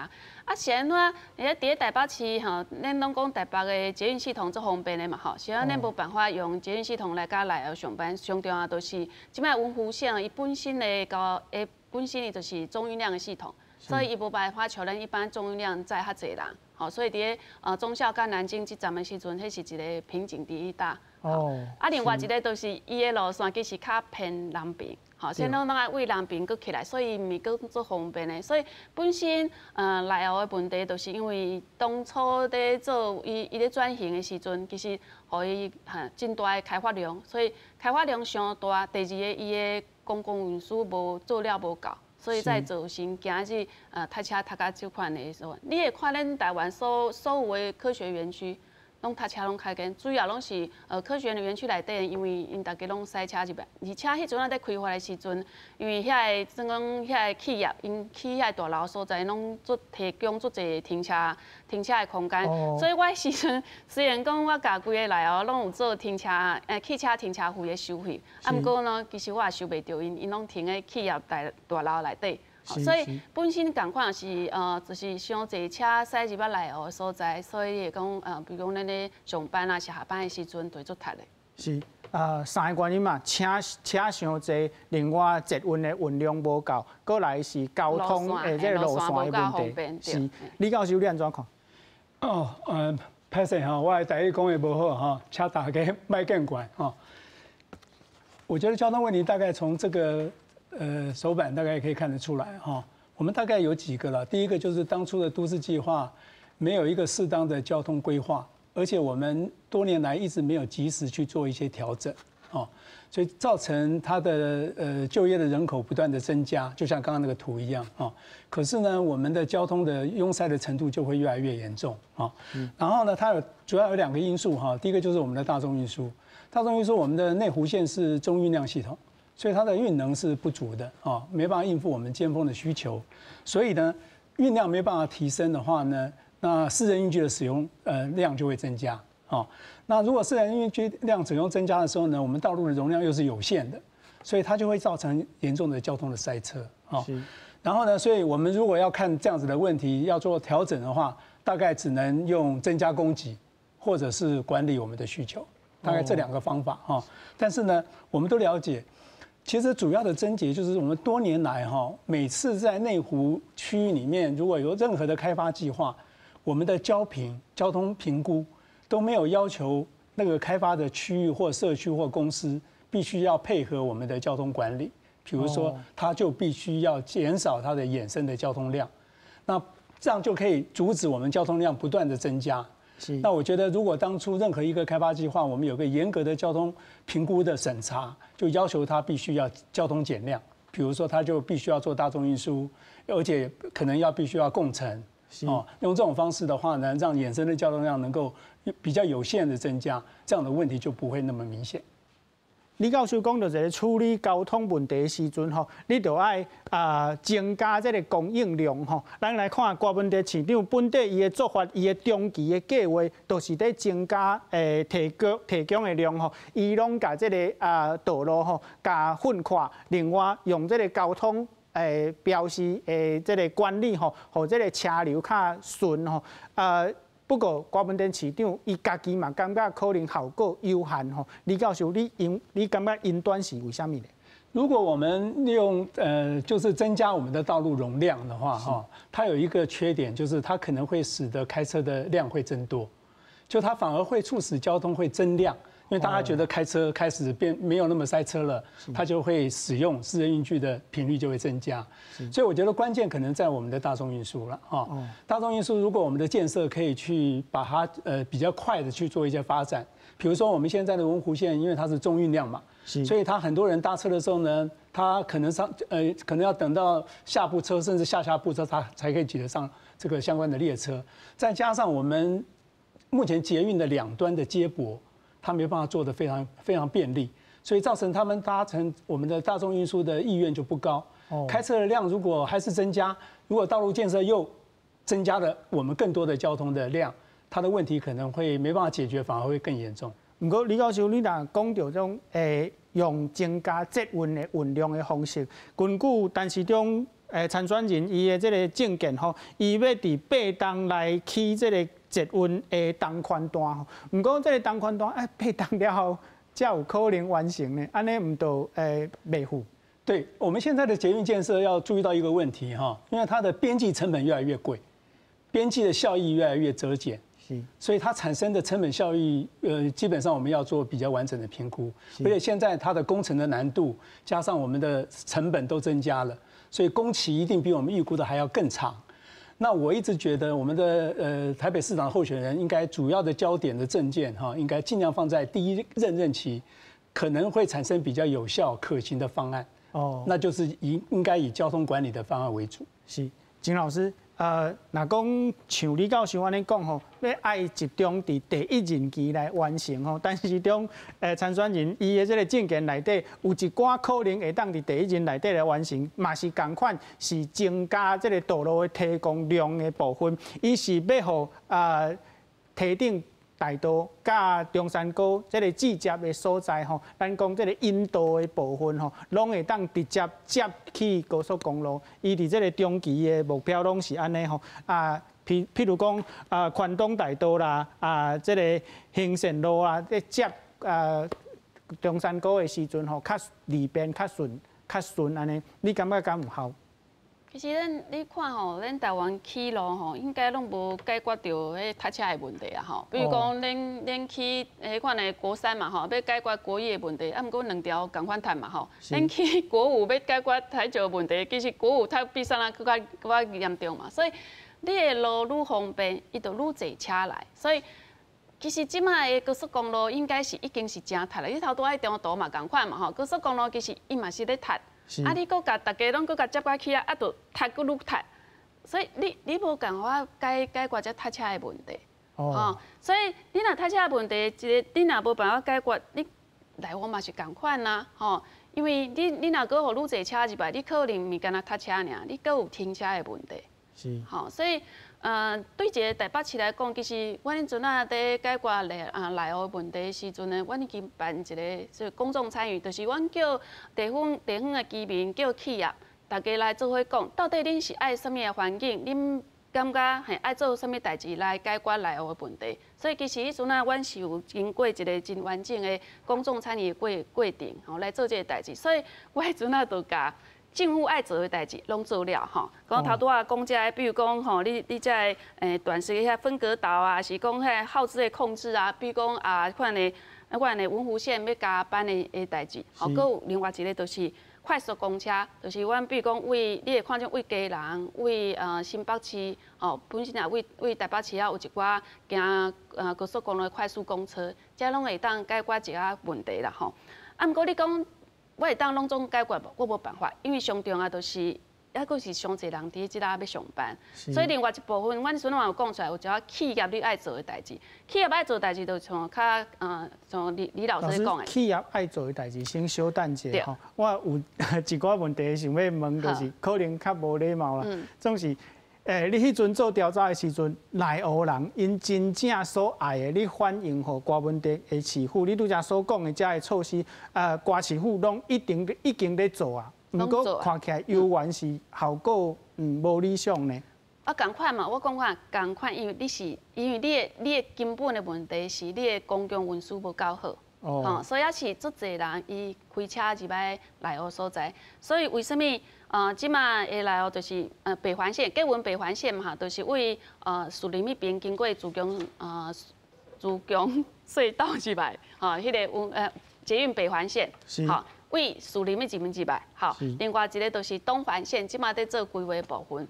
啊，是按怎？而且佇咧台北市吼，咱攏講台北的捷運系統足方便的嘛吼，是按咱無辦法用捷運系統來佮內湖上班。上重要就是這擺文湖線伊本身的交的本身伊就是中運量的系統，所以伊無辦法像咱一般中運量載較濟人。吼，所以佇咧忠孝佮南京這站的時陣，彼是一个瓶頸佇彼搭。哦。啊，另外一个就是伊的路線其實較偏南邊。吼，所以攏攏愛為南邊閣起來，所以毋是閣足方便的。所以本身內湖的問題，就是因為當初咧做伊伊咧轉型的時陣，其實予伊真大的開發量，所以開發量傷大。第二个，伊的公共運輸無做了無夠，所以才造成今日塞車塞甲這款的所。你會看咱台灣所有的科學園區，攏塞車攏較緊，主要攏是科學園區內底，因為𪜶逐家攏駛車入來，而且彼陣仔佇開發的時陣，因為遐个算講遐个企業，𪜶起遐个大樓所在，攏足提供足濟停車的空間，所以我彼時陣雖然講我共規个內湖攏有做停車汽車停車費的收費，啊，毋過呢，其實我也收袂著𪜶，𪜶攏停佇企業大樓內底。所以本身仝款是就是傷濟車駛入來內湖的所在，所以會講比如講咱咧上班啊，下班的時陣就會足塞的。是啊，三个原因嘛，車車傷濟，另外捷運的運量無夠，閣來是交通的這个路線的問題。是，李教授你按怎看？哦，歹勢哈，我的台語講的無好哈，請大家莫見怪哈。我覺得交通問題大概從這個手板大概可以看得出來哈，我們大概有幾個了。第一個就是當初的都市計劃沒有一個適當的交通規劃，而且我們多年來一直沒有及時去做一些調整，哦，所以造成它的就業的人口不斷的增加，就像剛剛那個圖一樣啊。可是呢，我們的交通的擁塞的程度就會越來越嚴重啊。然後呢，它有主要有兩個因素哈，第一個就是我們的大眾運輸，大眾運輸我們的內湖線是中運量系統。所以它的運能是不足的啊，沒辦法應付我們尖峰的需求，所以呢，運量沒辦法提升的話呢，那私人運具的使用量就會增加啊。那如果私人運具量使用增加的時候呢，我們道路的容量又是有限的，所以它就會造成嚴重的交通的塞車啊。然後呢，所以我們如果要看這樣子的問題要做調整的話，大概只能用增加供給，或者是管理我們的需求，大概這兩個方法哈。但是呢，我們都了解。其實主要的症結就是我們多年來哈，每次在內湖區域裡面如果有任何的開發計劃，我們的交評交通評估都沒有要求那個開發的區域或社區或公司必須要配合我們的交通管理比如说，它就必须要减少它的衍生的交通量，那这样就可以阻止我们交通量不断的增加。那我觉得，如果当初任何一个开发计划，我们有个严格的交通评估的审查，就要求它必须要交通减量，比如说它就必须要做大众运输，而且可能要必须要共乘，哦，用这种方式的话呢，让衍生的交通量能够比较有限的增加，这样的问题就不会那么明显。李教授讲到一个处理交通问题的时阵吼，你就爱增加这个供应量吼。咱来看郭文哲市长本底伊的做法，伊的中期的计划，都是咧增加提供的量吼。伊拢共这个道路吼，共分阔，另外用这个交通标示的这个管理吼，予这个车流较顺吼。不过郭文哲市长伊家己嘛感觉可能效果有限吼。李教授，你感觉英短是为啥物呢？如果我们利用就是增加我们的道路容量的话，哈，它有一个缺点，就是它可能会使得开车的量会增多，就它反而会促使交通会增量，因为大家觉得开车开始变没有那么塞车了，他就会使用私人运具的频率就会增加。所以我觉得关键可能在我们的大众运输了哈。大众运输如果我们的建设可以去把它比较快的去做一些发展，比如说我们现在的文湖线，因为它是中运量嘛，所以他很多人搭车的时候呢，他可能上可能要等到下部车甚至下下部车，他才可以挤得上这个相关的列车。再加上我们目前捷运的两端的接驳，他没办法做得非常非常便利，所以造成他们搭乘我们的大众运输的意愿就不高。开车的量如果还是增加，如果道路建设又增加了我们更多的交通的量，它的问题可能会没办法解决，反而会更严重。毋过李教授，你若讲到这种用增加捷运的运量的方式，根据陈时中参选人伊的这个政见吼，伊欲伫八重来起这个捷运的东环段吼。毋过这个东环段八重了后才有可能完成呢，按呢毋就袂赴。对，我们现在的捷运建设要注意到一个问题哈，因为它的边际成本越来越贵，边际的效益越来越折减。所以它产生的成本效益，基本上我们要做比较完整的评估。而且现在它的工程的难度加上我们的成本都增加了，所以工期一定比我们预估的还要更长。那我一直觉得我们的台北市长候选人应该主要的焦点的政见哈，应该尽量放在第一任任期，可能会产生比较有效可行的方案。哦，那就是应该以交通管理的方案为主。是，金老师。若讲像李教授按呢讲吼，欲爱集中伫第一任期来完成吼，陈时中参选人伊的这个政见内底有一寡可能会当伫第一任内底来完成，嘛是仝款是增加这个道路的提供量的部分，伊是欲予堤顶大道佮中山高这个接接的所在吼，咱讲这个引道的部分吼，拢会当直接接去高速公路。伊伫这个中期的目标拢是按呢吼啊，譬如讲宽东大道啦，这个兴善路啊，咧接中山高的时阵吼，较利便、较顺、较顺按呢，你感觉敢有效？其实咱你看吼，咱台湾起路吼，应该拢无解决著彼塞车的问题啊吼。比如讲，咱起彼款的国三嘛吼，欲解决国一的问题，啊，毋过两条仝款塞嘛吼。咱起国五欲解决台九的问题，其实国五它比啥人阁较阁较严重嘛。所以你的路愈方便，伊就愈济车来。所以其实这摆的高速公路应该是已经是诚塞了。你头拄仔中途嘛仝款嘛吼，高速公路其实伊嘛是咧塞。啊！你阁共逐家拢阁共接过去啊，啊，就塞阁愈塞，所以你无办法解决这塞车的问题，吼。所以你若塞车的问题，一个你若无办法解决，你内湖嘛是仝款啊，吼。因为你若阁予愈济车入来，你可能毋是干焦塞车尔，你阁有停车的问题。吼，所以对一个台北市来讲，其实阮彼阵仔伫解决内湖的问题的时阵呢，阮已经办一个这公众参与，就是阮叫地方的居民、叫企业，大家来做伙讲，到底恁是爱啥物的环境，恁感觉嘿爱做啥物代志来解决内湖的问题。所以其实彼阵仔阮是有经过一个真完整的公众参与的过程，吼来做这个代志。所以我彼阵仔就共政府爱做的代志拢做了吼，讲头拄仔讲这个，比如讲吼，你这个断食遐分隔岛啊，是讲彼耗资的控制啊，比如讲啊，款的款的文湖线欲加班的代志，吼，阁有另外一个就是快速公车，就是阮比如讲为你会看见为基隆、为新北市，吼，本身也为为台北市也有一寡行高速公路的快速公车，这拢会当解决一寡问题啦吼。啊，毋过你讲我会当拢总解决无？我无办法，因为上重要就是。抑阁是上济人伫这搭欲上班，所以另外一部分，阮阵嘛有讲出来，有一寡企业你爱做的代志，企业爱做代志，就像较像李李老师讲的。企业爱做的代志，先小等一下吼。我有一寡问题想欲问，就是可能较无礼貌啦。总是，你彼阵做调查的时阵，内湖人𪜶真正所爱的，你反映予柯文哲的市府，你拄才所讲的这个措施，柯市府拢一定已经咧做啊。毋过看起来犹原是效果无理想呢。啊，仝款嘛，我讲看仝款，因为你是因为你的根本的问题是你的公共运输无够好，哦，所以也是足济人伊开车入来内湖所在，所以为啥物这马的内湖就是北环线，捷运北环线嘛，就是为树林彼边经过自强隧道入来，吼，彼个捷运北环线，吼。为树林的入门入来，好，另外一个就是东环线，这马咧做规划部分，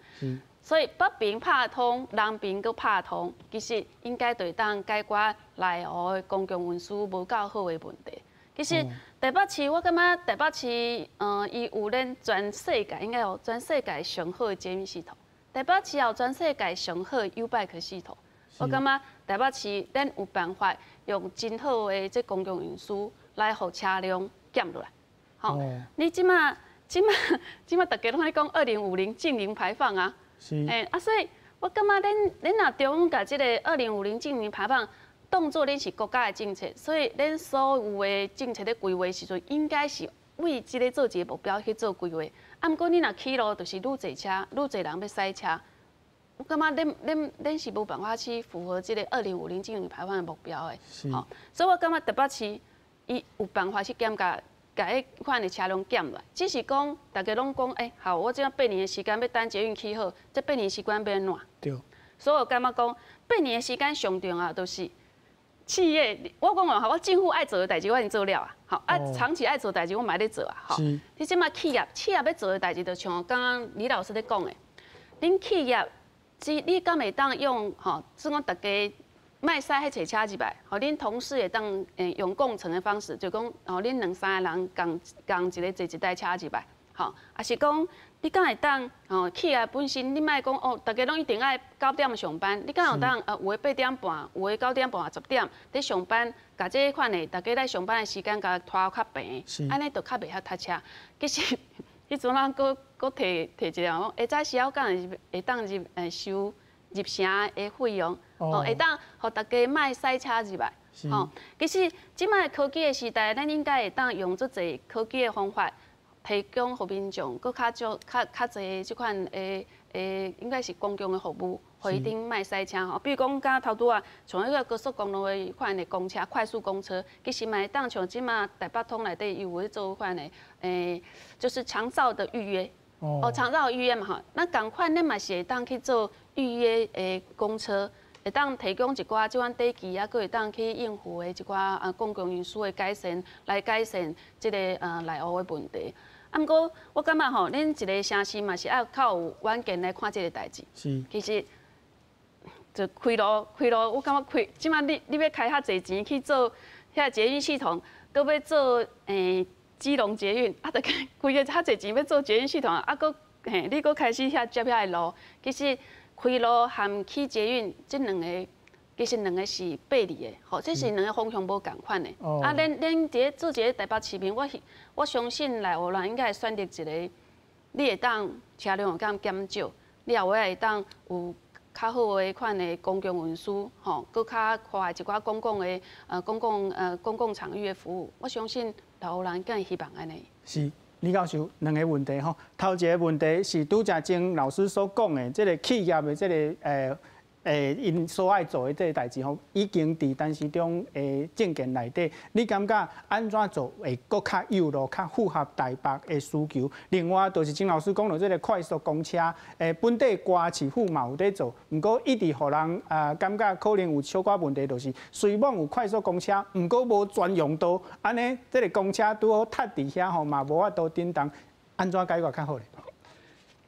所以北边拍通，南边阁拍通，其实应该就会当解决内湖的公共运输无够好的问题。其实台北市，我感觉台北市，伊有咱全世界应该有全世界上好的捷运系统，台北市也有全世界上好的YouBike 系统。我感觉台北市咱有办法用真好的这公共运输来予车辆减落来。吼，你这马这马这马，逐家拢咧讲2050净零排放啊，欸啊，所以我感觉恁恁若中央共这个二零五零净零排放当做恁是国家的政策，所以恁所有的政策咧规划时阵，应该是为这个做一个目标去做规划。啊，毋过你若起路，就是愈济车，愈济人欲驶车，我感觉恁是无办法去符合这个二零五零净零排放的目标的。吼，所以我感觉台北市伊有办法去减价。共彼款的车辆减落来，只是讲逐家拢讲，欸，好，我这八年的时间欲等捷运起好，这八年时间欲按怎？所以我感觉讲，八年的时间上重要就是企业，我讲话，我政府爱做的代志我已经做了啊，好啊，长期爱做代志我嘛咧做啊，吼。你这马企业，企业欲做的代志，就像刚刚李老师咧讲的，恁企业，只你敢会当用吼，是讲逐家。莫驶彼济车入来，予恁同事会当用共乘的方式，就讲哦，恁两三个人仝仝一个坐一台车入来，吼，抑是讲你敢会当吼，企业本身你莫讲哦，逐家拢一定爱九点上班，你敢有当有的8点半，有的9点半10点咧上班，共这款的逐家来上班的时间共拖较平，按呢就较袂遐塞车。其实彼阵咱阁阁提提一个讲，下早时仔敢会会当入收入城的费用，哦，会当予逐家莫驶车入来，吼。其实这马科技的时代，咱应该会当用足济科技的方法，提供予民众，阁较少较较济这款的应该是公共的服务，予伊顶莫驶车吼。比如讲，敢头拄仔像彼个高速公路的彼款的公车，快速公车，其实嘛会当像这马台北通内底有咧做彼款的，就是长照的预约。哦，长照预约嘛吼，那仝款咱嘛是会当去做预约的公车，会当提供一寡这款短期啊，阁会当去应付的一寡公共运输的改善，来改善这个内湖的问题。啊，毋过我感觉吼，恁一个城市嘛是爱较有远见来看这个代志。其实就开路开路，我感觉开，这马你欲开遐济钱去做遐捷运系统，阁欲做基隆捷运，啊，就开个较济钱欲做捷运系统，啊，阁嘿，你阁开始遐接遐个路，其实开路和起捷运这两个，其实两个是背离的，吼，这是两个方向无仝款的。啊，咱咱伫咧做一个台北市民，我相信内湖人应该会选择一个，你会当车辆会当减少，你后尾会当有较好的款的公共运输，吼，阁较快一寡公共的公共公共场域的服务，我相信内湖人更希望按呢。是李教授，两个问题吼，头一个问题是拄才钟老师所讲的，这个企业的这个 𪜶所愛做的這个代誌吼，已經佇陳時中的政見內底，你感覺按怎做會閣較有路、較符合台北的需求？另外，就是金老師講著這个快速公車，本地歌市府嘛有咧做，毋過一直予人啊感覺可能有小可問題，就是雖罔有快速公車，毋過無專用道，按呢這个公車拄好塞佇遐吼，嘛無法度振動，按怎解決較好咧？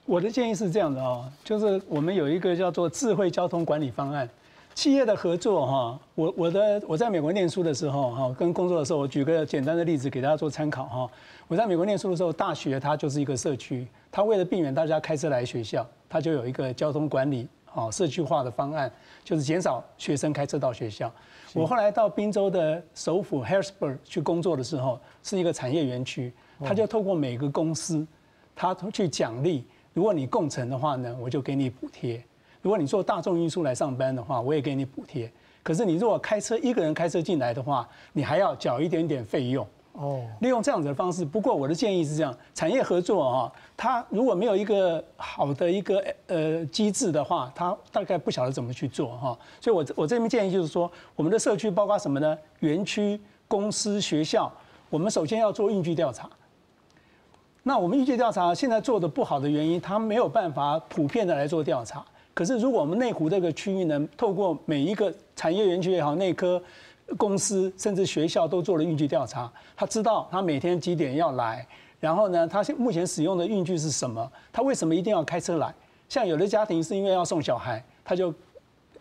我的建議是這樣的哦，就是我們有一個叫做智慧交通管理方案，企業的合作哈，我在美國念書的時候哈，跟工作的時候，我舉個簡單的例子給大家做參考哈。我在美國念書的時候，大學它就是一個社區，它為了避免大家開車來學校，它就有一個交通管理哦社區化的方案，就是減少學生開車到學校。我後來到賓州的首府 Harrisburg 去工作的時候，是一個產業園區，他就透過每個公司，他去獎勵。如果你共乘的話呢，我就給你補貼；如果你坐大眾運輸來上班的話，我也給你補貼。可是你如果開車一個人開車進來的話，你還要繳一點點費用。哦，利用這樣子的方式。不過我的建議是這樣：產業合作啊，它如果沒有一個好的一個機制的話，它大概不曉得怎麼去做哈。所以我這邊建議就是說，我們的社區包括什麼呢？園區、公司、學校，我們首先要做運具調查。那我們運具調查現在做的不好的原因，它沒有辦法普遍的來做調查。可是如果我們內湖這個區域呢，透過每一個產業園區也好，內科公司甚至學校都做了運具調查，他知道他每天幾點要來，然後呢，他目前使用的運具是什麼？他為什麼一定要開車來？像有的家庭是因為要送小孩，他就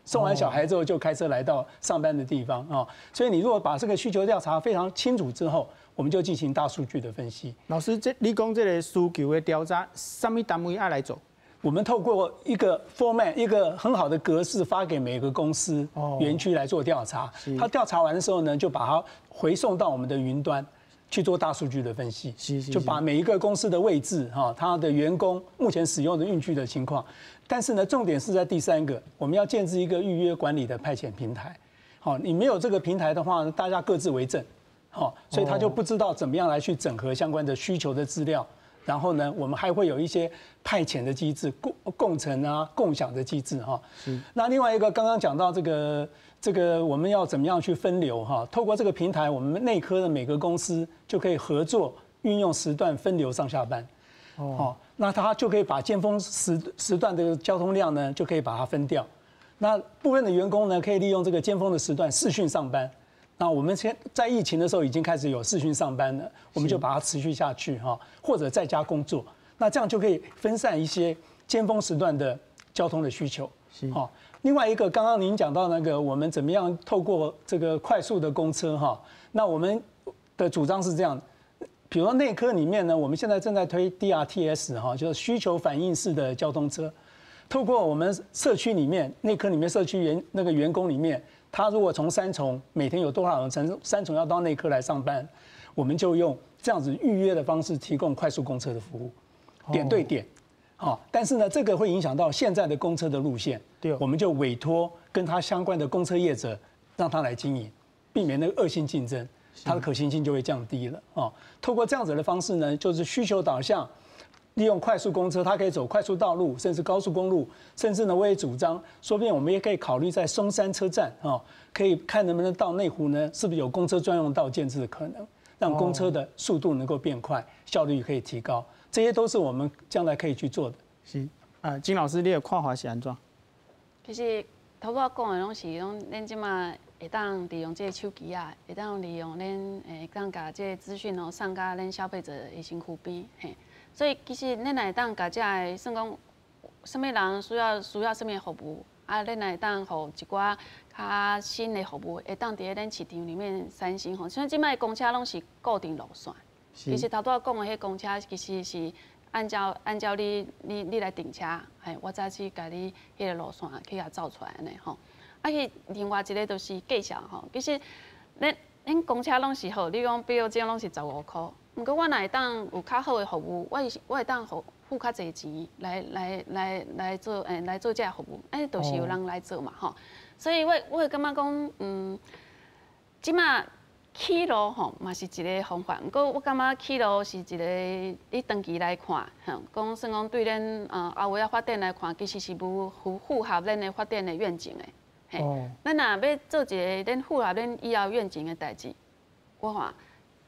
送完小孩之後就開車來到上班的地方啊。所以你如果把這個需求調查非常清楚之後，我們就進行大數據的分析。老師，這你講這个需求的調查，啥物單位愛來做？我們透過一個 format，一個很好的格式發給每個公司、園區來做調查。他調查完的時候呢，就把它回送到我們的雲端去做大數據的分析。就把每一個公司的位置、哈，他的員工目前使用的運具的情況。但是呢，重點是在第三個，我們要建置一個預約管理的派遣平台。好，你沒有這個平台的話，大家各自為政。好，所以他就不知道怎麼樣來去整合相關的需求的資料，然後呢，我們還會有一些派遣的機制、共乘啊、共享的機制哈。那另外一個剛剛講到這個我們要怎麼樣去分流哈？透過這個平台，我們內科的每個公司就可以合作運用時段分流上下班。哦，那他就可以把尖峰時段的交通量呢，就可以把它分掉。那部分的員工呢，可以利用這個尖峰的時段視訊上班。那我們先在疫情的時候已經開始有視訊上班了，我們就把它持續下去哈，或者在家工作，那這樣就可以分散一些尖峰時段的交通的需求。好，另外一個剛剛您講到那個，我們怎麼樣透過這個快速的公車哈？那我們的主張是這樣，比如說內科裡面呢，我們現在正在推 DRTS 哈，就是需求反應式的交通車，透過我們社區裡面內科裡面社區那個員工裡面。他如果從三重每天有多少人從三重要到內科來上班，我們就用這樣子預約的方式提供快速公車的服務，點對點，好，但是呢，這個會影響到現在的公車的路線，我們就委託跟他相關的公車業者，讓他來經營，避免那個惡性競爭，它的可行性就會降低了。哦，透過這樣子的方式呢，就是需求導向。利用快速公車，它可以走快速道路，甚至高速公路，甚至呢，我也主張，說不定我們也可以考慮在松山車站啊，可以看能不能到內湖呢，是不是有公車專用道建置的可能，讓公車的速度能夠變快，效率可以提高，這些都是我們將來可以去做的。是啊，金老師，你的看法是按怎？其實頭拄仔講的攏是攏，咱這馬會當利用這个手機啊，會當利用咱會當共這个資訊哦送到咱消費者的身軀邊嘿。所以其實咱若會當共這个算講，啥物人需要啥物服務，啊，咱若會當予一寡較新的服務，會當佇咧咱市場裡面產生吼。像這擺公車攏是固定路線，其實頭拄仔講的彼公車其實是按照你來訂車，嘿，我才去共你彼个路線去共走出來按呢吼。啊，彼另外一个就是價錢吼，其實咱公車攏是好，你講比如這攏是15箍。毋過我若會當有較好的服務，我會當付較濟錢來做這个服務，哎，就是有人來做嘛吼。所以我會感覺講，這馬起路吼嘛是一个方法，毋过我感觉起路是一个你长期来看，吼，讲算讲对咱后尾仔发展来看，其实是无符合咱的发展的愿景的。嘿，咱若欲做一个咱符合咱以后愿景的代志，我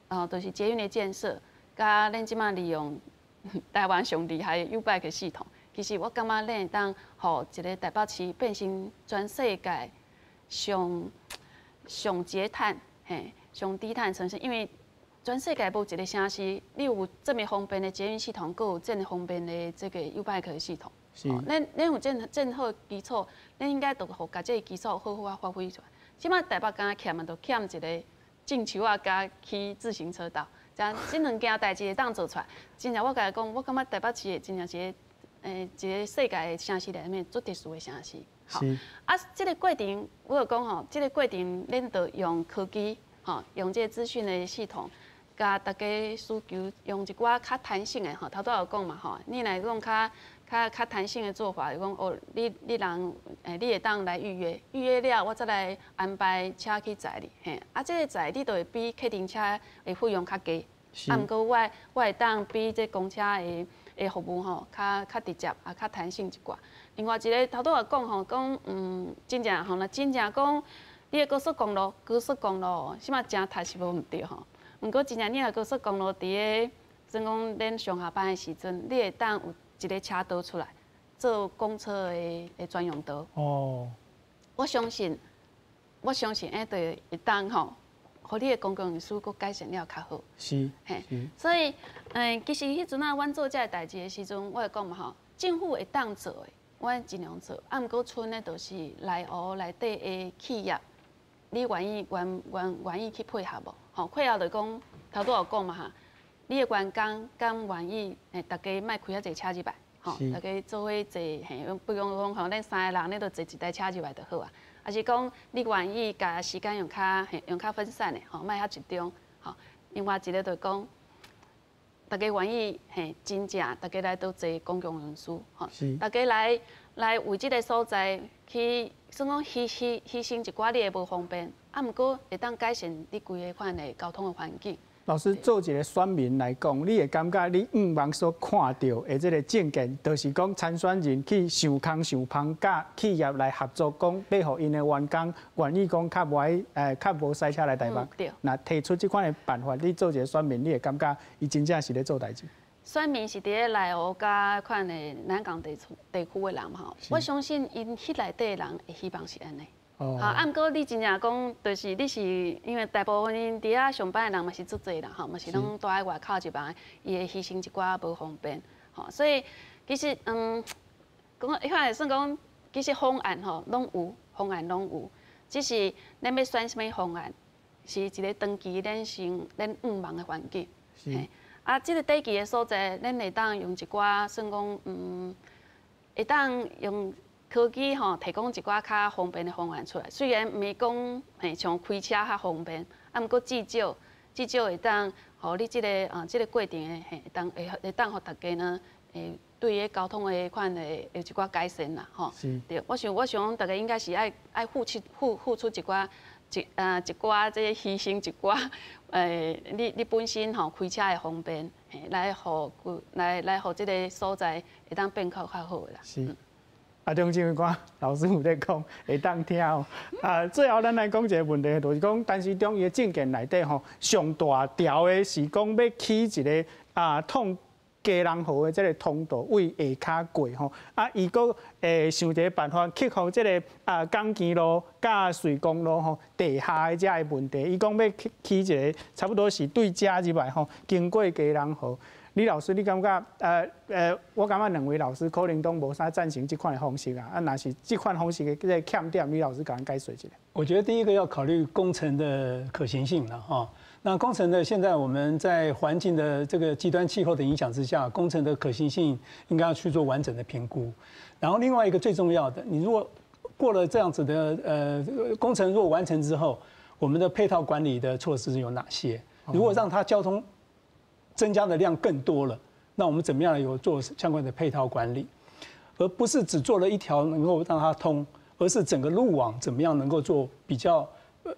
看，就是捷运的建设，佮咱这马利用台湾上厉害的 YouBike 系统，其实我感觉咱会当予一个台北市变成全世界上上节碳，嘿，上低碳城市，因为全世界无一个城市，你有这么方便的捷运系统，阁有这么方便的这个 YouBike 系统。咱有这这好基础，咱应该就予共这个基础好好仔发挥出来。这马台北敢若欠的，就欠一个种树仔佮起自行车道，这样这两件代志会当做出来。真正我共你讲，我感觉台北市的真正是一个世界的城市内面足特殊的城市。好，啊，这个过程我就讲吼，这个过程咱就用科技。吼，用这个资讯的系统，共大家需求用一寡较弹性的吼，头拄仔有讲嘛吼，你若讲较弹性的做法，就讲哦，你人你会当来预约，预约了我再来安排车去载你，嘿，啊，这个载你就会比客运车的费用较低，啊，毋过我会当比这公车的服务吼较直接，啊，较弹性一寡。另外一个头拄仔讲吼，讲真正吼，若真正讲。你的高速公路，高速公路，这马诚塞是无毋对吼。毋过真正你若高速公路伫咧，算讲恁上下班的时阵，你会当有一个车道出来做公车的专用道。我相信，会对会当吼，予你的公共运输阁改善了较好。嘿，所以，其实彼阵仔阮做这个代志的时阵，我会讲嘛吼，政府会当做的，阮尽量做。啊，毋过賰的就是内湖内底的企业。你愿意愿愿愿意去配合无？吼，配合就讲头拄有讲嘛哈，你的员工敢愿意？大家莫开遐济车入来，吼，大家做伙坐，嘿，比如讲吼，咱三个人，你就坐一台车入来就好啊。抑是讲你愿意共时间用较用较分散的，吼，莫遐集中，吼。另外一个就讲，大家愿意嘿，真正大家来都坐公共运输，吼，大家来为这个所在去，算讲牺牲一寡你的无方便，啊，毋过会当改善你规个款的交通的环境。老师做一个选民来讲，你会感觉你向望所看到的这个政见，就是讲参选人去想空想芳，佮企业来合作，讲欲予𪜶的员工愿意讲较无爱，较无塞车来台北。若提出这款的办法，你做一个选民，你会感觉伊真正是咧做代志？选民是伫咧内湖佮款的南港地区的人吼，我相信𪜶彼内底的人会希望是按呢。好，啊，毋过你真正讲，就是你是因为大部分𪜶伫遐上班的人嘛是足济啦，吼，嘛是拢蹛佇外口一班，伊会牺牲一寡无方便，吼，所以其实讲彼款会算讲，其实方案吼拢有，方案拢有，只是咱欲选啥物方案，是一个长期咱先咱向望的环境。啊，这个短期的所在，咱会当用一寡算讲，会当用。科技吼提供一寡较方便的方案出来，虽然毋是讲嘿像开车较方便，啊，毋过至少会当予你这个过程的嘿，会当予大家呢，对彼交通的款的有一寡改善啦，吼。对，我想大家应该是爱付出一寡这个牺牲一寡，你本身吼开车的方便，嘿，来予这个所在会当变较好的啦。啊，张指挥官老师有咧讲，会当听哦。啊，最后咱来讲一个问题，就是讲陈时中伊的政见内底吼，上大条的是讲欲起一个通基隆河的这个通道位下跤过吼。啊，伊阁想一个办法克服这个港墘路佮瑞光路吼地下的这个问题。伊讲欲起一个差不多是对遮入来吼，经过基隆河。李老师，你感觉我感觉两位老师可能都无啥赞成这款的方式啊。啊，若是这款方式的这个欠点，李老师共咱解说一下。我觉得第一个要考虑工程的可行性了哈。那工程的现在我们在环境的这个极端气候的影响之下，工程的可行性应该要去做完整的评估。然后另外一个最重要的，你如果过了这样子的工程，如果完成之后，我们的配套管理的措施有哪些？如果让它交通增加的量更多了，那我们怎么样有做相关的配套管理，而不是只做了一条能够让它通，而是整个路网怎么样能够做比较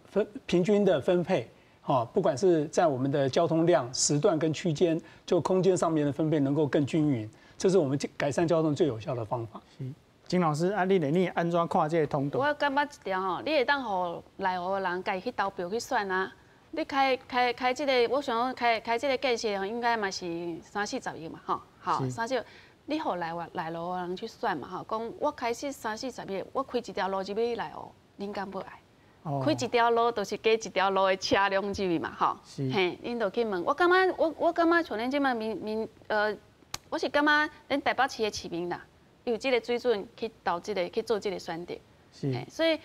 分平均的分配，啊，不管是在我們的交通量、時段跟區間，就空間上面的分配能夠更均勻，這是我們改善交通最有效的方法。是，金老師，啊，你咧，你按怎看這个通道？我感覺一條吼，你會當予內湖的人家己去投票去選啊。你開開開這个，我想講開開這个建設吼，應該嘛是三四十億嘛，吼，好，三四，你予內湖內湖的人去選嘛，吼，講我開始三四十億，我開一條路入去內湖，恁敢欲愛？開一條路就是加一條路的車輛入去嘛，吼，嘿，恁就去問。我感覺我感覺像恁這擺民民我是感覺恁台北市的市民啦，有這个水準去投這个去做這个選擇，所以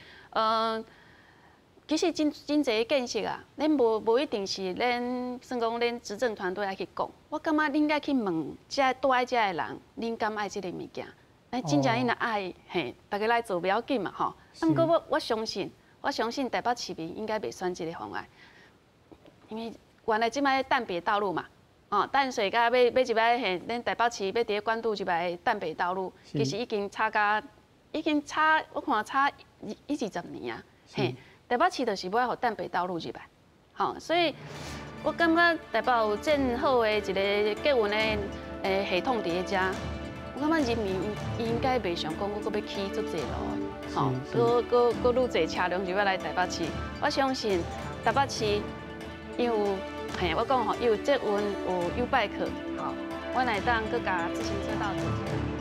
其實真真濟建設啊，恁無一定是恁算講恁執政團隊愛去講。我感覺恁應該去問遮住佇遮的人，恁敢愛這个物件？那真正𪜶若愛，嘿，大家來做袂要緊嘛，吼。啊，毋過我相信，我相信台北市民應該袂選這个方案，因為原來這擺淡北道路嘛，哦，淡水佮欲欲入來嘿，恁台北市欲佇咧關渡入來淡北道路，其實已經差甲已經差，我看差一二十年啊，嘿。台北市就是欲予淡北道路入來，吼，所以我感覺台北有真好的一个捷運的系統佇咧遮，我感覺人民應該袂想講閣欲起足濟路的，吼，閣閣閣愈濟車輛就欲來台北市。我相信台北市伊有，嘿，我講吼，伊有捷運，有 YouBike，吼，阮會當閣共自行車道做起來。